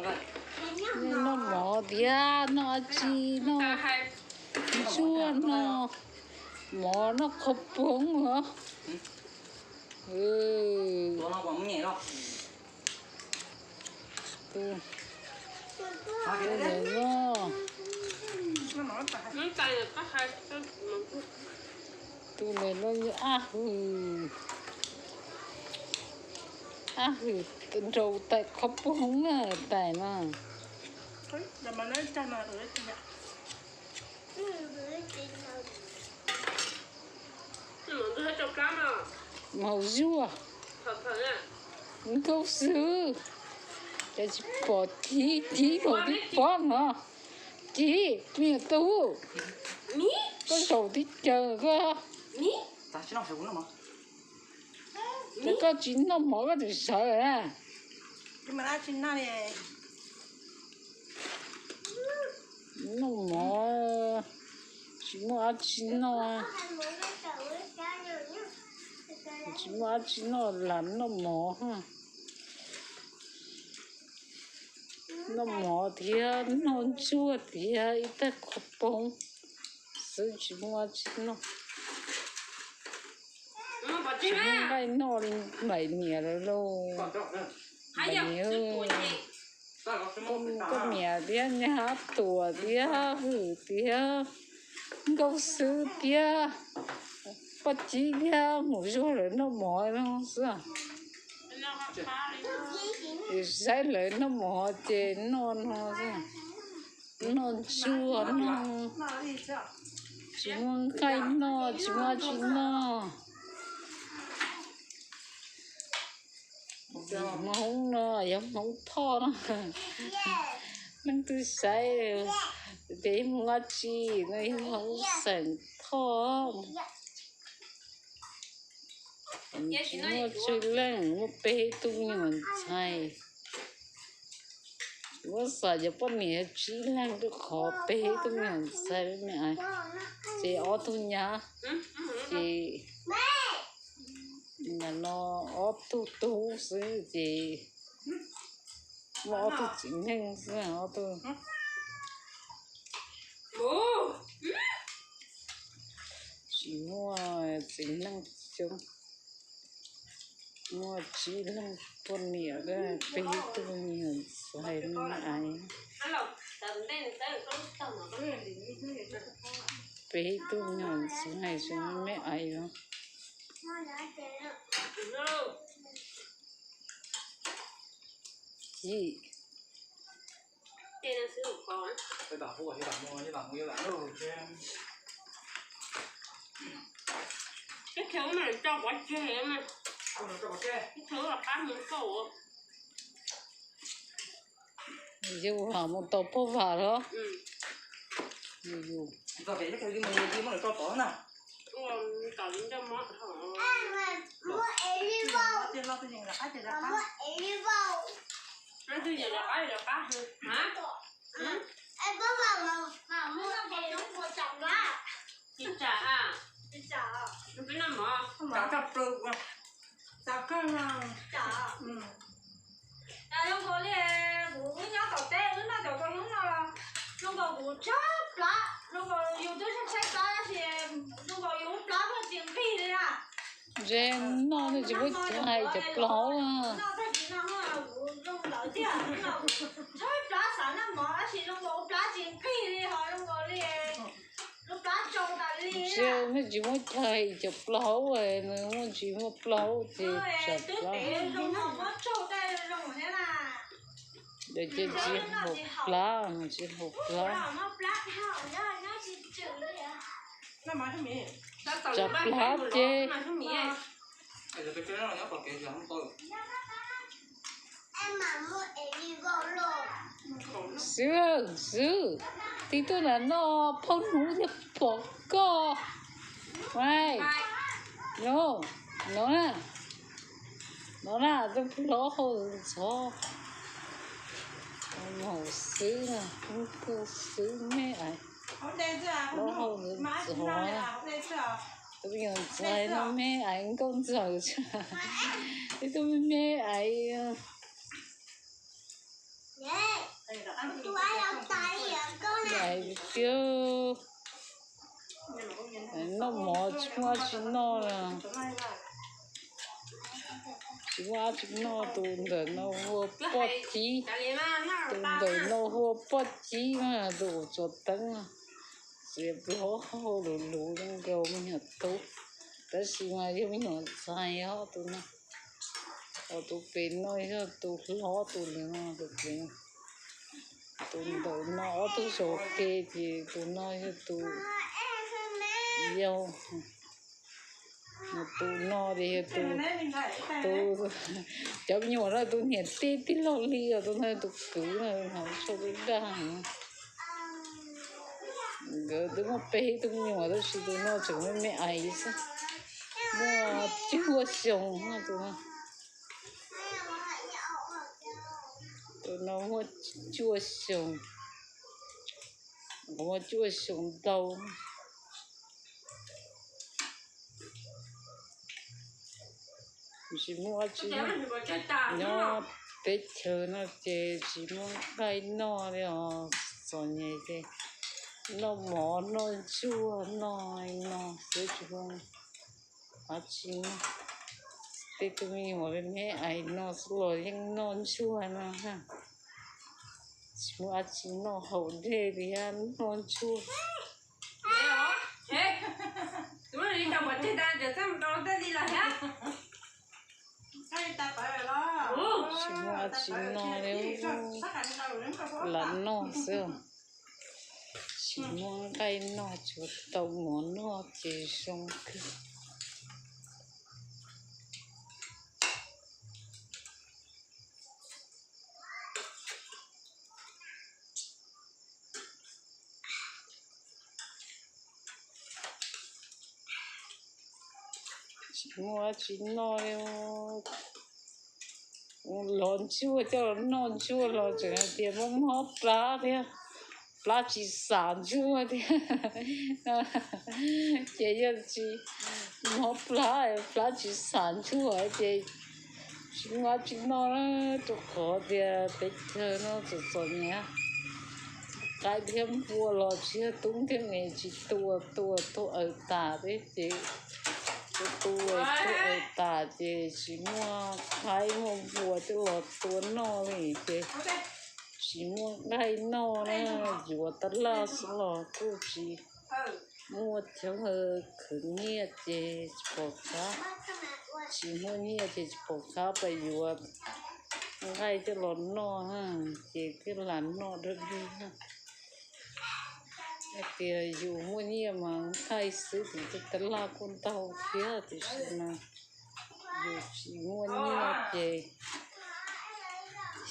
Noj mov thiab noj dab tsi, noj ntsuag, noj mov, noj qhov poov os. Tus ntawm no yog Ab Hwm, Ab Hwm nraus tais qhov poov na, tais no. Maum zuag, nkauj xwb, cas tsis pom Civ, Civ hauv tib pob no. Civ, me nyuam tub, koj zaum tib caws koj, koj tsis noj mov koj tseem sawv na. Noj mov, tsis muaj dab tsi noj, tsis muaj dab tsi noj, lam noj mov. Noj mov thiab noj ntsuag thiab ib tag qhov poov xwb, tsis muaj dab tsi noj. Tsis muaj nqaij noj li nplaim niam lawv lauj. Nplaim niam, koj niam thiab nyab Tuam thiab Hwm thiab nkauj xwb thiab Paj Cib thiab maum zuag lawv noj mov no xwb. Saib lawv noj mov ces noj no xwb. Noj ntsuag no, tsis muaj nqaij noj, tsis muaj dab tsi noj. Hmoob no yog Hmoob Thoj no. Leej twg saib tias yog Hmoob dab tsi no, yog Hmoob xeem Thoj. Tsis muaj tsawg leej, muaj peb tug me nyuam ntxhais. Muab xav cov poj niam tsib leeg rau qhov peb tug me nyuam ntxhais me me, ces ob tug nyab, ces nim no ob tug tub xwb ces muaj ob tug txiv neej xwb, ob tug. Tsis muaj txiv neej coob, muaj tsib leeg poj niam, peb tug me nyuam ntxhais me me aiv. Peb tug me nyuam ntxhais me me aiv os. Yim. Yus lam mus tau pog vam los? Yus, yus. Tsis tsam, peb noj mov. Xav kawg no. Zoo nkaus li kuv wb nyob tom teb wb noj cov kaus hlwb no los zoo nkaus kuv tshaib plab, zoo nkaus yus twb tshaib tshaib plab tab sis zoo nkaus yus lub plab kuj tsis nqig li na. Ntshe noj twb tsis muaj chaw hais cov plaub. Noj tag kis no kuv zoo lawm tiag, tshaib plab xav noj mov tab sis zoo nkaus lub plab tsis nqig li ho zoo nkaus li lub plab tsau tas li. Ntshe nws tsis muaj chaw hais cov plaub, nws muaj tsis muaj plaub ces tsam plab. Ntawd ces tsis haum plab, tsis haum plab. Tsam plab ces xwb, xwb, tib tug ntawm no phooj hnub thiaj pom koj. No, no na, no na, tus plaub hau ntxhov, haum xwb, kuj xwb me aiv, plaub hau ntxhov, tus me nyuam ntxhais no me aiv nkauj ntxawm, ib tug me me aiv. Muaj dab tsi noj, tsis muaj dab tsi noj. Tus ntawm no hu ua Poj Cib, tus ntawm no hu ua Poj Cib, tus uas tsuas teeb, txiav plaub hau luv luv zoo nkaus me nyuam tub, tab sis mas yog me nyuam ntxhais os tus no. Tus pem no yog tus hlob tus lawm no, tus ntawm no ob tug saum ke ces tus no yog tus yau. Tus no ces yog tus, cov me nyuam no tus niam tij tij laug li os, tus no tus kwv no, sau tus dag. Nkawd twb muaj peb tug me nyuam tab sis tus no tseem me me ais xwb, muaj cuaj xyoo tus no. Tus no muaj cuaj xyoo, muaj cuaj xyoo ntau. Tsis muaj dab tsi, nyob teb chaws no ces tsis muaj nqaij noj li os. Txom nyem ces noj mov noj ntsuag noj no xwb, tsis muaj dab tsi. Tej tug me nyuam me me ais no xwb los yeej noj ntsuag no, tsis muaj dab tsi noj, haus dej li thiab noj ntsuag. Tsis muaj dab tsi noj li, lam noj xwb. Tsis muaj nqaij noj, tsuas tau mov noj ces zoo kawg. Tsis muaj dab tsi noj li. Los ntsuag coj los noj ntsuag los tseem hais tias mob mob plab thiab, plab tsis xam ntsuag thiab. Ces yog tsis mob plab, plab tsis xam ntsuag ces tsis muaj dab tsi noj na, rau qhov tias peb chaw no txom txom nyem. Qaib thiab npua los tsis yog tub thiab me tsis tua, tua tuag aws tas thiab ces, tua tuag aws tas ces tsis muaj qaib muaj npua coj los tua noj li ces tsis muaj nqaij noj na. Yuav tab laj xwb los kuj tsis muaj chaw khwv nyiaj ces tsis pom qab, tsis muaj nyiaj ces tsis pom qab pais yuav nqaij coj los noj ces thiaj lam noj dawb dig. Hais tias yus muaj nyiaj mas nqaij xwb ces tab laj kuj ntau thiab, tiam sis mas yus tsis muaj nyiaj ces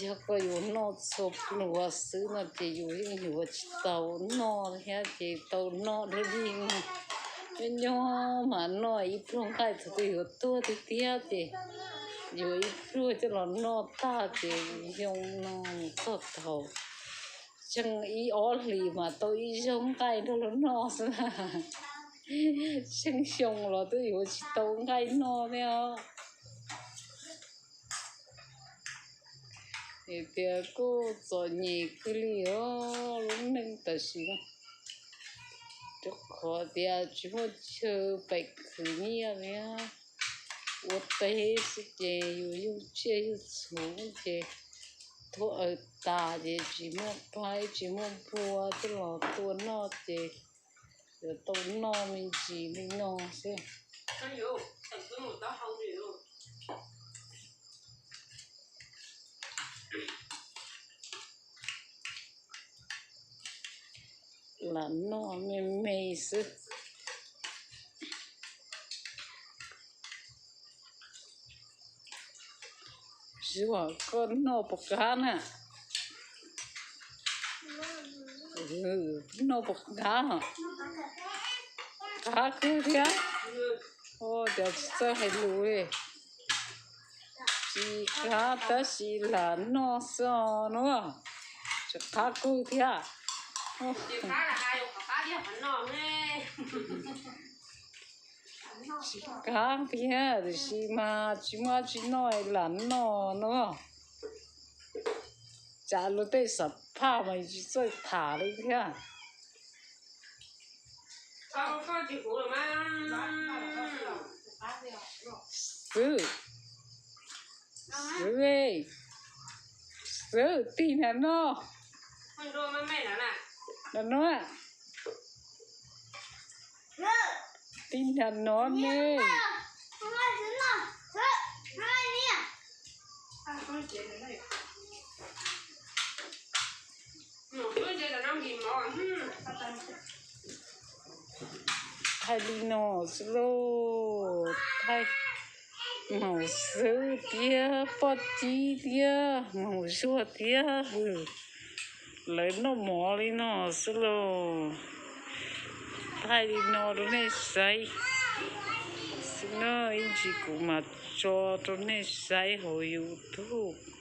yog koj yuav noj txhua pluas xwb no ces yus yeej yuav tsis tau noj thiab ces tau noj dawb dig no. Nyob nyob mas noj ib pluag nqaij thaum twg yuav tuag tiag tiag ces yuav ib pluag coj los noj tag ces xyoo no txog thaum xyoo ib ob hlis mas tau ib zaug nqaij nrog luag noj xwb. Xyoo xyoo los twb yuav tsis tau nqaij noj thiab os. Hais tias kuj txom nyem kawg li os lub neej tam sim no, rau qhov tias tsis muaj chaw pem khwv nyiaj li. Ua teb xwb ces yus yug tsiaj yug txhuv ces tuag aws tas ces tsis muaj qaib tsis muaj npua coj los tua noj ces yuav tau noj me ntsis li no xwb. Lam noj me me xwb. Zuag, koj noj puas qab na? Noj puas qab? Qab kawg thiab. Ua cas tsis txawj hais lus li. Tsis qab tab sis lam noj xwb os no. Tsis qab kawg thiab. Tsis qab tiag, tiam sis mas tsis muaj dab tsi noj lam noj no. Cas luag tej xam phaj mas tsis txawj tham li thiab. Xwb, xwb, xwb, tig nrad no, nrad no, tig nrad no ne. Thaij li no xwb lauj, thaij maum xwb thiab poj cib thiab maum zuag thiab, lawv noj mov li no xwb lauj. Thaij li no rau nej saib xwb na, ib ntsis kuv mam tso rau nej saib hauv YouTube.